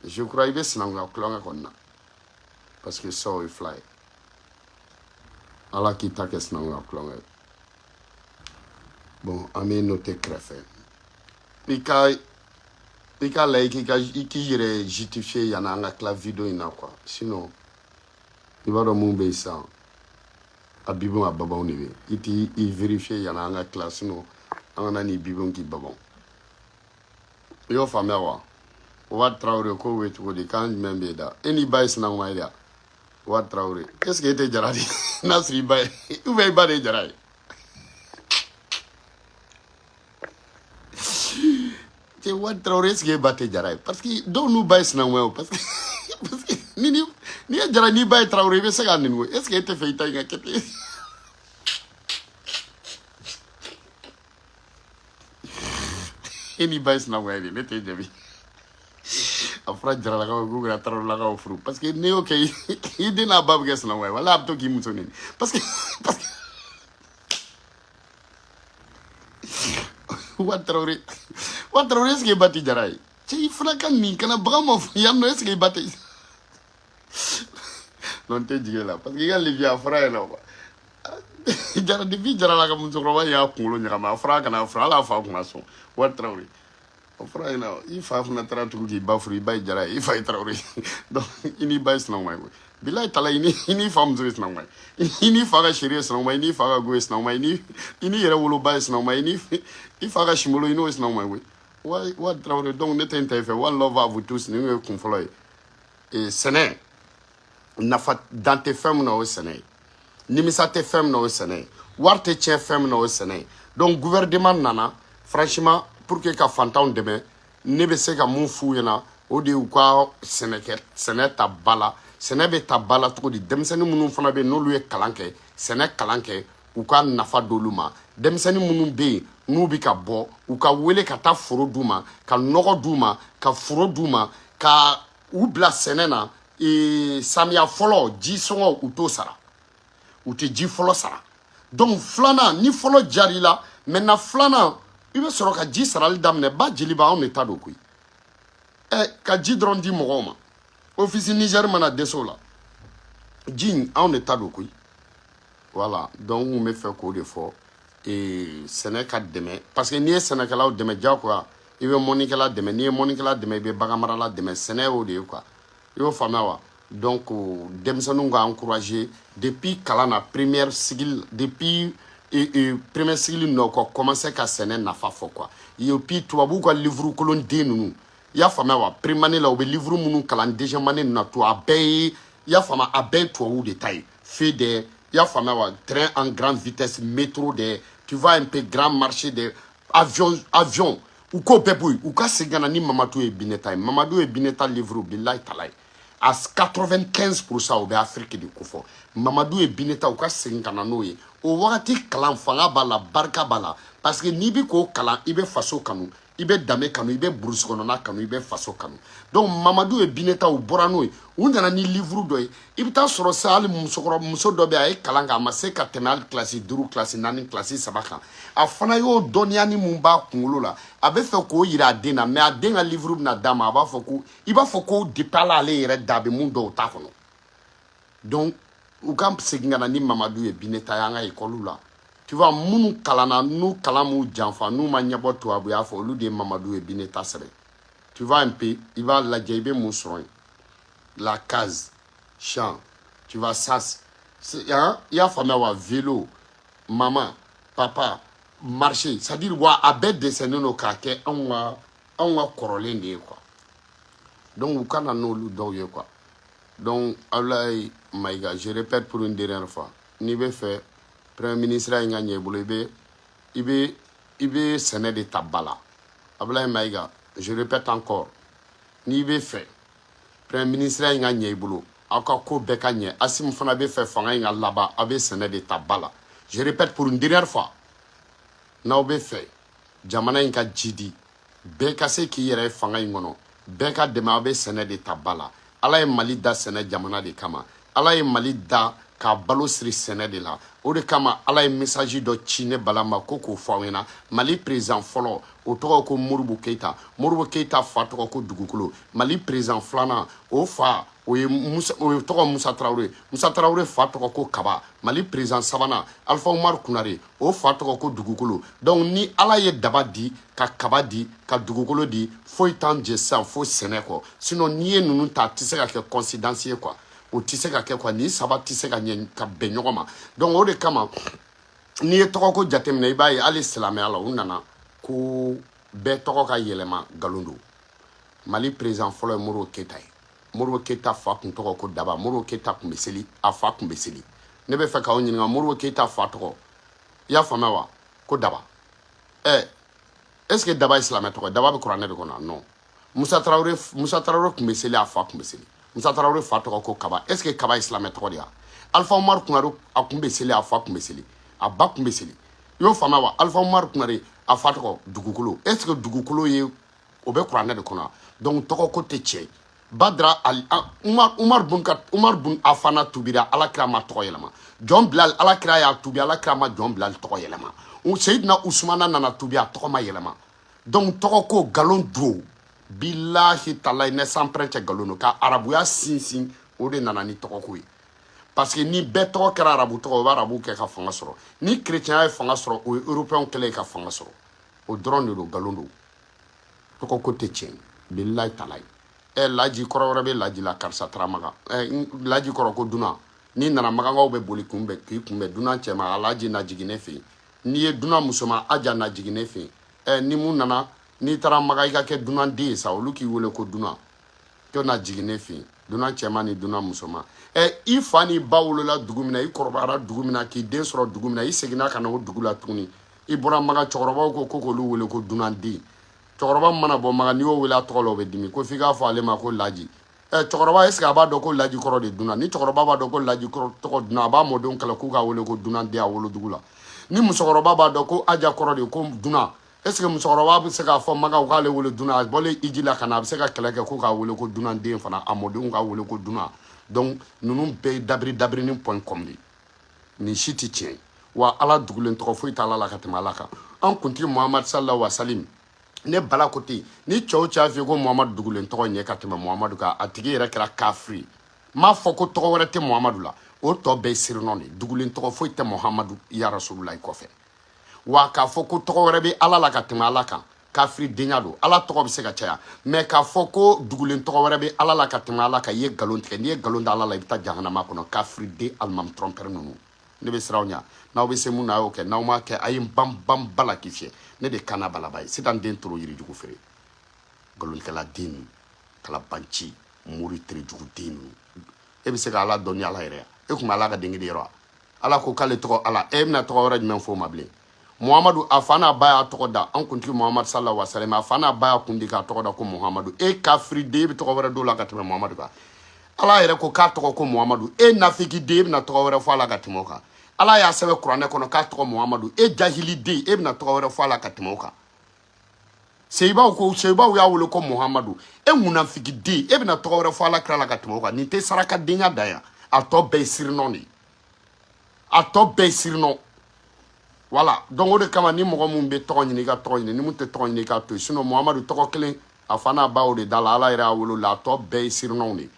Je crois i bɛ sinankunya kulonkɛ kɔni na, parce que sɔ ye fila ye. Ala k'i ta kɛ sinankunya kulonkɛ ye. Bon, an bɛ noter kɛrɛfɛ. I ka lajɛ k'i ka i k'i yɛrɛ justifier yanni an ka tila vidéo in na quoi. Sinon i b'a dɔn mun bɛ yen sisan, a bibon a babanw de bɛ yen. I t'i i vérifier yanni an ka tila, sinon an kana n'i bibon k'i babanw. I y'o faamuya wa? Wa Tarawele ko bɛ cogo di? Kan jumɛn bɛ yen da? E n'i ba ye sinankunya ye de wa? Wa Tarawele, est ce que e tɛ jara de? N'a sɔrɔ i ba ye, ou bien i ba de ye jara ye? Cɛ, Wa Tarawele, est ce que e ba tɛ jara ye? Parce que dɔw n'u ba ye sinankunya o. Parce que ni ni n'i ye jara, n'i ba ye Tarawele, i bɛ se k'a nɛni o. Est ce que e tɛ fɛ i ta in ka kɛ ten? E n'i ba ye sinankunya ye de, ne t'e jaabi. A fɔra Jaralakaw k'u kana Tarawelelakaw furu, parce que n'i y'o kɛ, i den n'a ba bɛ kɛ sinankunya ye, wala a bɛ to k'i muso neni, parce que wa Tarawele, wa Tarawele, est ce que i ba tɛ Jara ye? Cɛ, i fana ka nin kana bagan ma fɔ yan nɔ, est ce que i ba tɛ? Non, n tɛ jigin la, parce que i ka lebi a fɔra yen nɔ quoi. Jara, depuis Jara la ka musokɔrɔba y'a kunkolo ɲagami, a fɔra a kana furu, hali a fa kun ma sɔn. Wa Tarawele, o fɔra yen nɔ, i fa fana taara tugu k'i ba furu, i ba ye Jara ye, i fa ye Tarawele ye, donc i n'i ba ye sinankunya ye koyi. Bilayi tala, i n'i fa muso ye sinankunya ye, i n'i fa ka seri ye sinankunya ye, i n'i fa ka go ye sinankunya ye, i n'i yɛrɛ woloba ye sinankunya ye, i ni i fa ka simbolo, i n'o ye sinankunya ye koyi. Wa Tarawele, donc ne tɛ n ta i fɛ. One love à vous tous. Nin ye kun fɔlɔ ye. Sɛnɛ nafa dan tɛ fɛn min na, o ye sɛnɛ ye. Nimisa tɛ fɛn min na, o ye sɛnɛ ye. Wari tɛ tiɲɛ fɛn min na, o ye sɛnɛ ye. Donc gouvernement nana, franchement, pour que ka fantanw dɛmɛ, ne bɛ se ka mun f'u ɲɛna, o de y'u ka sɛnɛkɛ, sɛnɛ ta ba la. Sɛnɛ bɛ ta ba la cogo di? Denmisɛnnin minnu fana bɛ yen, n'olu ye kalan kɛ, sɛnɛ kalan kɛ, u ka nafa d'olu ma. Denmisɛnnin minnu bɛ yen, n'u bɛ ka bɔ, u ka wele ka taa foro d'u ma, ka nɔgɔ d'u ma, ka foro d'u ma, ka u bila sɛnɛ na. Samiya fɔlɔ ji sɔngɔ, u t'o sara, u tɛ ji fɔlɔ sara. Donc filanan, ni fɔlɔ jar'i la, maintenant filanan, i bɛ sɔrɔ ka ji sarali daminɛ. Ba jeliba, anw de ta don koyi. Ɛ, ka ji dɔrɔn di mɔgɔw ma, office Niger mana dɛsɛ o la, ji in, anw de ta don koyi. Voilà, donc n kun bɛ fɛ k'o de fɔ. Sɛnɛ ka dɛmɛ, parce que n'i ye sɛnɛkɛlaw dɛmɛ, diyagoya i bɛ mɔnikɛla dɛmɛ, n'i ye mɔnikɛla dɛmɛ, i bɛ baganmarala dɛmɛ. Sɛnɛ y'o de ye quoi, i y'o faamuya wa? Donc denmisɛnninw ka encourager depuis kalan na, première cycle, depuis premier cycle nɔ, ka commencer ka sɛnɛ nafa fɔ quoi. Et puis tubabuw ka livre kolonden ninnu, i y'a faamuya wa? Première année la, u bɛ livre minnu kalan, deuxième année ninnu na to, a bɛɛ ye, i y'a faamuya, a bɛɛ ye tubabuw de ta ye. Fait des, i y'a faamuya wa? Train en grande vitesse, métro des, tu vois un peu, grand marché des avions, avion, u k'o bɛɛ bɔ yen, u ka segin ka na ni Mamadu ye Bineta ye. Mamadu ye Bineta livre, bilayi tala ye, à 95 %, o bɛ Afiriki de kofɔ. Mamadu ye Bineta, u ka segin ka na n'o ye. O wagati kalan fanga b'a la, barika b'a la, parce que n'i bɛ k'o kalan, i bɛ faso kanu, i bɛ danbe kanu, i bɛ burusi kɔnɔna kanu, i bɛ faso kanu. Donc Mamadu ye Bineta, u bɔra n'o ye, u nana ni livre dɔ ye. I bɛ taa sɔrɔ sa, hali musokɔrɔba, muso dɔ bɛ yen, a ye kalan kɛ, a ma se ka tɛmɛ hali kilasi 5, kilasi 4, kilasi 3 kan. A fana y'o dɔnniya ni mun b'a kunkolo la, a bɛ fɛ k'o yira a den na, mais a den ka livre bɛna d'a ma, a b'a fɔ ko, i b'a fɔ ko depuis ala ale yɛrɛ da, a bɛ mun dɔn, o t'a kɔnɔ. Donc u ka segin ka na ni Mamadu ye Bineta ye an ka ekɔliw la. Tu vois, minnu kalanna, n'u kalan m'u janfa, n'u ma ɲɛbɔ tubabuya fɛ, olu de ye Mamadu ye Bineta sɛbɛn. Tu vois un peu, i b'a lajɛ, i bɛ mun sɔrɔ yen? La case champ, tu vois ça, hein? I y'a faamuya wa? Vélo, maman, papa, marché, c'est à dire wa, a bɛɛ dɛsɛnen don k'a kɛ anw ka kɔrɔlen de ye quoi. Donc u ka na n'olu dɔw ye quoi. Donc Ablaye Maïga, je répète pour une dernière fois, n'i bɛ fɛ premier ministre in ka ɲɛ i bolo, i bɛ sɛnɛ de ta ba la. Ablaye Maïga, je répète encore, n'i bɛ fɛ premier ministre in ka ɲɛ i bolo, aw ka ko bɛɛ ka ɲɛ, Assimi fana bɛ fɛ fanga in ka laban, aw bɛ sɛnɛ de ta ba la. Je répète pour une dernière fois, n'aw bɛ fɛ jamana in ka jidi, bɛɛ ka se k'i yɛrɛ ye fanga in kɔnɔ, bɛɛ ka dɛmɛ, aw bɛ sɛnɛ de ta ba la. Ala ye Mali da sɛnɛ jamana de kama. Ala ye Mali da k'a balo siri sɛnɛ de la. O de kama Ala ye message dɔ ci ne Bala ma ko k'o fɔ aw ɲɛna. Mali président fɔlɔ, o tɔgɔ ko Modibo Keyita. Modibo Keyita fa tɔgɔ ko Dugukolo. Mali président filanan, o fa, o ye Musa, o ye tɔgɔ Musa Tarawele. Musa Tarawele fa tɔgɔ ko Kaba. Mali président sabanan, Alpha Umaru Kunare, o fa tɔgɔ ko Dugukolo. Donc ni Ala ye daba di, ka kaba di, ka dugukolo di, foyi t'an jɛ sisan fo sɛnɛ kɔ. Sinon n'i ye ninnu ta, a tɛ se ka kɛ coïncidence ye quoi, o tɛ se ka kɛ quoi. Nin saba tɛ se ka ɲɛ ka bɛn ɲɔgɔn ma. Donc o de kama, n'i ye tɔgɔko jateminɛ, i b'a ye hali silamɛya la, u nana ko bɛɛ tɔgɔ ka yɛlɛma, nkalon don. Mali président fɔlɔ ye Modibo Keyita ye. Modibo Keyita fa kun tɔgɔ ko Daba. Modibo Keyita kun bɛ seli, a fa kun bɛ seli. Ne bɛ fɛ k'aw ɲininka, Modibo Keyita fa tɔgɔ, i y'a faamuya wa? Ko Daba. Ɛ, est ce que Daba ye silamɛ tɔgɔ ye? Daba bɛ kuranɛ de kɔnɔ? Non. Musa Tarawele, Musa Tarawele kun bɛ seli, a fa kun bɛ seli. Musa Tarawele fa tɔgɔ ko Kaba. Est ce que Kaba ye silamɛ tɔgɔ de ye? Alpha Umaru Kunare, a kun bɛ seli, a fa kun bɛ seli, a ba kun bɛ seli. I y'o faamuya wa? Alpha Umaru Kunare, a fa tɔgɔ Dugukolo. Est ce que Dugukolo ye O bɛ kuranɛ de kɔnɔ. Donc tɔgɔ ko tɛ tiɲɛ. Badra Ali Umar bun Umar bun Afana tubira, Ala kira ma tɔgɔ yɛlɛma. Jɔn Bilal, Ala kira y'a tubi, Ala kira ma jɔn Bilal tɔgɔ yɛlɛma. Seyidina Usumana nana tubi, a tɔgɔ ma yɛlɛma. Donc tɔgɔ ko nkalon don, bilahi talahi, ne sanpɛrɛn cɛ nkalon don. Ka arabuya sinsin, o de nana ni tɔgɔko ye, parce que ni bɛɛ tɔgɔ kɛra arabu tɔgɔ, o bɛ arabu kɛ ka fanga sɔrɔ. Ni chrétien ye fanga sɔrɔ, o ye européen kɛlen ye ka fanga sɔrɔ. O dɔrɔn de don, nkalon don, tɔgɔ ko tɛ tiɲɛ, bilahi talahi. Ɛ, laji kɔrɔ wɛrɛ bɛ laji la. Karisa taara Makan. Ɛ, laji kɔrɔ ko dunan. N'i nana, makankaw bɛ boli kunbɛn, k'i kunbɛn. Dunan cɛman, alaji na jigin ne fɛ yen. N'i ye dunan musoman, aja na jigin ne fɛ yen. Ɛ, ni mun nana, n'i taara Makan, i ka kɛ dunanden ye sa, olu k'i wele ko dunan to na jigin ne fɛ yen. Dunan cɛman ni dunan musoman. Ɛ, i fa n'i ba wolola dugu min na, i kɔrɔbayara dugu min na, k'i den sɔrɔ dugu min na, i seginna ka na o dugu la tuguni. I bɔra Makan, cɛkɔrɔbaw ko k'olu wele ko dunanden. Cɛkɔrɔba mana bɔ Makan, n'i y'o wele a tɔgɔ la, o bɛ dimi ko f'i k'a fɔ ale ma ko laji. Ɛ, cɛkɔrɔba, est ce que a b'a dɔn ko laji kɔrɔ de dunan? Ni cɛkɔrɔba b'a dɔn ko laji kɔrɔ tɔgɔ dunan, a b'a mɔdenw kɛlɛ k'u k'a wele ko dunanden a wolodugu la. Ni musokɔrɔba b'a dɔn ko aja kɔrɔ de ko dunan, est ce que musokɔrɔba bɛ se k'a fɔ Makan k'ale wele dunan? A bɔlen iji la ka na, a bɛ se ka kɛlɛ kɛ k'u k'a wele ko dunanden fana, a mɔdenw k'a wele ko dunan. Donc ninnu bɛɛ ye dabiri dabirini point com de. Nin si tɛ tiɲɛ ye. Wa Ala dugulen tɔgɔ foyi t'Ala la ka tɛmɛ Ala kan. An kuntigi Muhamadu sallallahu alaihi wa sallam, ne bala ko ten, ni cɛw cɛ y'a f'i ye ko Muhamadu dugulen tɔgɔ ɲɛ ka tɛmɛ Muhamadu kan, a tigi yɛrɛ kɛra kafiri. N m'a fɔ ko tɔgɔ wɛrɛ tɛ Muhamadu la, o tɔ bɛɛ ye surnom de. Dugulen tɔgɔ foyi tɛ Muhamadu ya Rasululayi kɔfɛ. Wa k'a fɔ ko tɔgɔ wɛrɛ bɛ Ala la ka tɛmɛ Ala kan, kafiri denya don. Ala tɔgɔ bɛ se ka caya, mɛ k'a fɔ ko dugulen tɔgɔ wɛrɛ bɛ Ala la ka tɛmɛ Ala kan, i ye nkalon tigɛ. N'i ye nkalon da Ala la, i bɛ taa jahanama kɔnɔ. Kafiri den alimami trompeur ninnu, ne bɛ siran aw ɲɛ. N'aw bɛ se mun na, a y'o kɛ. N'aw m'a kɛ, a ye n ban ban ba la k'i fiyɛ. Ne de kana balaba ye sisan, den toro yirijugu feere, nkalontigɛla den ninnu, kalabanci mori terejugu den ninnu. E bɛ se ka Ala dɔn ni Ala yɛrɛ ye? E kun bɛ Ala ka denkɛ yɔrɔ wa? Ala ko k'ale tɔgɔ Ala, e bɛna tɔgɔ wɛrɛ jumɛn fɔ o ma bilen? Muhamadu, a fa n'a ba y'a tɔgɔ da an kuntigi Muhamadu sallallahu alaihi wa sallam, a fa n'a ba y'a kun di k'a tɔgɔ da ko Muhamadu. E kafiri den, e bɛ tɔgɔ wɛrɛ d'o la ka tɛmɛ Muhamadu kan? Ala yɛrɛ ko k'a tɔgɔ ko Muhamadu. E nafiki den, e bɛna tɔgɔ wɛrɛ fɔ a la ka tɛmɛ o kan? Ala y'a sɛbɛn kuranɛ kɔnɔ k'a tɔgɔ Muhamadu. E jahili den, e bɛna tɔgɔ wɛrɛ fɔ a la ka tɛmɛ o kan? Seyibaw ko, seyibaw y'a wele ko Muhamadu. E munafiki den, e bɛna tɔgɔ wɛrɛ fɔ Ala kira la ka tɛmɛ o kan? Nin tɛ sarakadenya dan yan. A tɔ bɛɛ ye surnom de ye, a tɔ bɛɛ ye surnom. Voilà, donc o de kama, ni mɔgɔ mun bɛ tɔgɔ ɲini, i ka tɔgɔ ɲini. Ni mun tɛ tɔgɔ ɲini, i k'a to yen. Sinon Muhamadu tɔgɔ kelen, a fa n'a ba o de da la, Ala yɛrɛ y'a wolo la. A tɔ bɛɛ ye surnom de ye.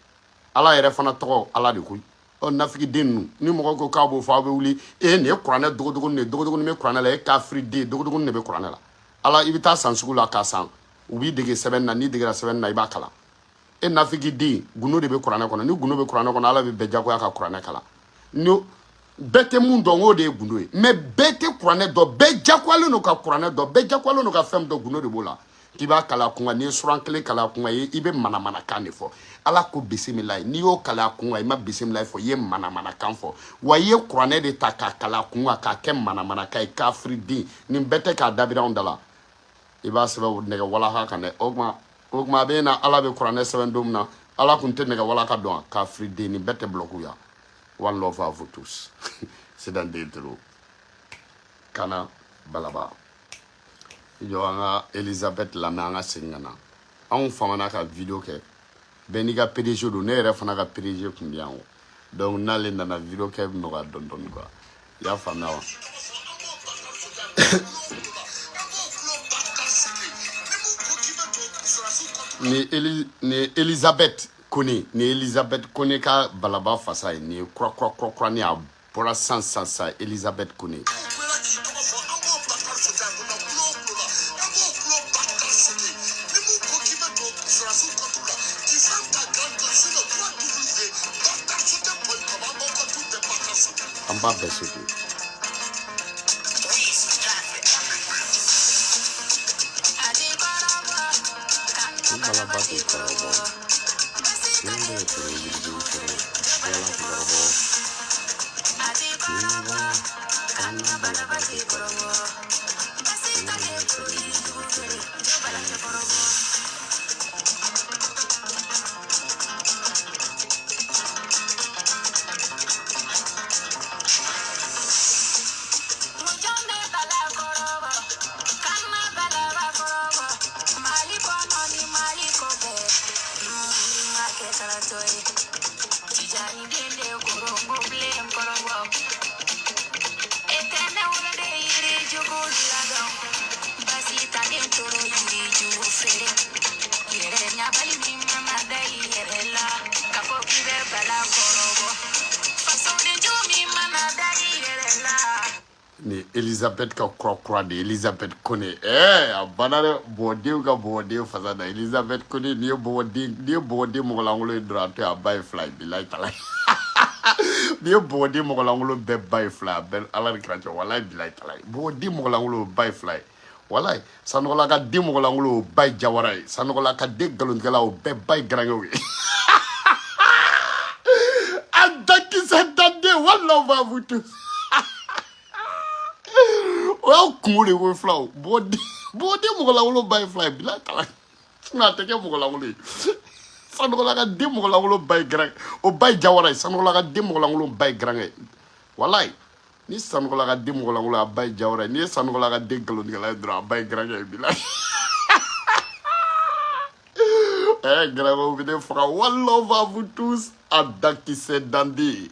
Ala yɛrɛ fana tɔgɔ Ala de koyi. Ɔ, nafigi den ninnu, ni mɔgɔ ko k'a b'o fɔ, aw bɛ wuli. E, nin ye kuranɛ dogodogoni de ye, dogodogoni bɛ kuranɛ la. E kafiri den, dogodogoni de bɛ kuranɛ la. Ala, i bɛ taa san sugu la k'a san, u b'i dege sɛbɛn na. N'i degera sɛbɛn na, i b'a kalan. E nafigi den, gundo de bɛ kuranɛ kɔnɔ. Ni gundo bɛ kuranɛ kɔnɔ, Ala bɛ bɛɛ jagoya ka kuranɛ kalan. Ni bɛɛ tɛ mun dɔn, o de ye gundo ye. Mɛ bɛɛ tɛ kuranɛ dɔn, bɛɛ jagoyalen don ka kuranɛ dɔn, bɛɛ jagoyalen don ka fɛn min dɔn, gundo de b'o la. K'i b'a kalan a kun kan, n'i ye suran kelen kalan a kun kan, i bɛ manamanakan de fɔ. Ala ko bisimilayi, n'i y'o kalan a kun kan, i ma bisimilayi fɔ, i ye manamanakan fɔ. Wa i ye kuranɛ de ta k'a kalan a kun kan k'a kɛ manamanakan ye. Kafiri den, nin bɛɛ tɛ k'a dabiri anw da la. I b'a sɛbɛn nɛgɛ walaka kan dɛ. O tuma a bɛ na, Ala bɛ kuranɛ sɛbɛn don min na, Ala kun tɛ nɛgɛ walaka dɔn wa? Kafiri den, nin bɛɛ tɛ bulɔku yan. One love à vous tous. Sidan den toro kana balaba. I jɔ, an ka Elizabeth lamɛn, an ka segin ka na. Anw famana ka vidéo kɛ, bɛɛ n'i ka PDG don. Ne yɛrɛ fana ka PDG kun bɛ yan o. Donc n'ale nana, vidéo kɛ bɛ nɔgɔya dɔɔni dɔɔni quoi. I y'a faamuya wa? Ni Eli, ni Elizabeth Kone, ni Elizabeth Kone ka balaba fasa ye. Nin ye kura kura kura kura ni a bɔra san san san. Elizabeth Kone. An b'a bɛɛ sauter. Balaba tɛ kɔrɔbɔ. Den bɛ feere yiriden feere. Yala tɛ kɔrɔbɔ. Kana balaba tɛ kɔrɔbɔ. Den bɛ feere yiriden feere. Yala tɛ kɔrɔbɔ. Ni Elizabeth ka kura kura de, Elizabeth Kone. A banna dɛ. Bɔgɔdenw ka bɔgɔden fasa da. Elizabeth Kone, n'i ye bɔgɔden, n'i ye bɔgɔden mɔgɔlankolon ye dɔrɔn, a to yen, a ba ye fila ye. Bilayi talayi, n'i ye bɔgɔden mɔgɔlankolon bɛɛ ba ye fila ye, a bɛɛ Ala ni kira cɛ. Walayi bilayi talayi, bɔgɔden mɔgɔlankolon ba ye fila ye. Walayi, Sanɔgɔla ka den mɔgɔlankolon, o ba ye jawara ye. Sanɔgɔla ka den nkalontigɛla, o bɛɛ ba ye garankɛw ye. A dakisɛ danden, walayi b'a vous tous. O y'aw kungo de ye ko filaw. Bɔgɔden, bɔgɔden mɔgɔlankolon ba ye fila ye. Bilayi talayi, sinon a tɛ kɛ mɔgɔlankolon ye. Sanɔgɔla ka den mɔgɔlankolon ba ye garankɛ, o ba ye jawara ye. Sanɔgɔla ka den mɔgɔlankolon ba ye garankɛ ye. Walayi, ni Sanɔgɔla ka den mɔgɔlankolon, a ba ye jawara ye. N'i ye Sanɔgɔla ka den nkalontigɛla ye dɔrɔn, a ba ye garankɛ ye. Bilayi, garankɛw bɛ ne faga. One love à vous tous. A dakisɛ danden.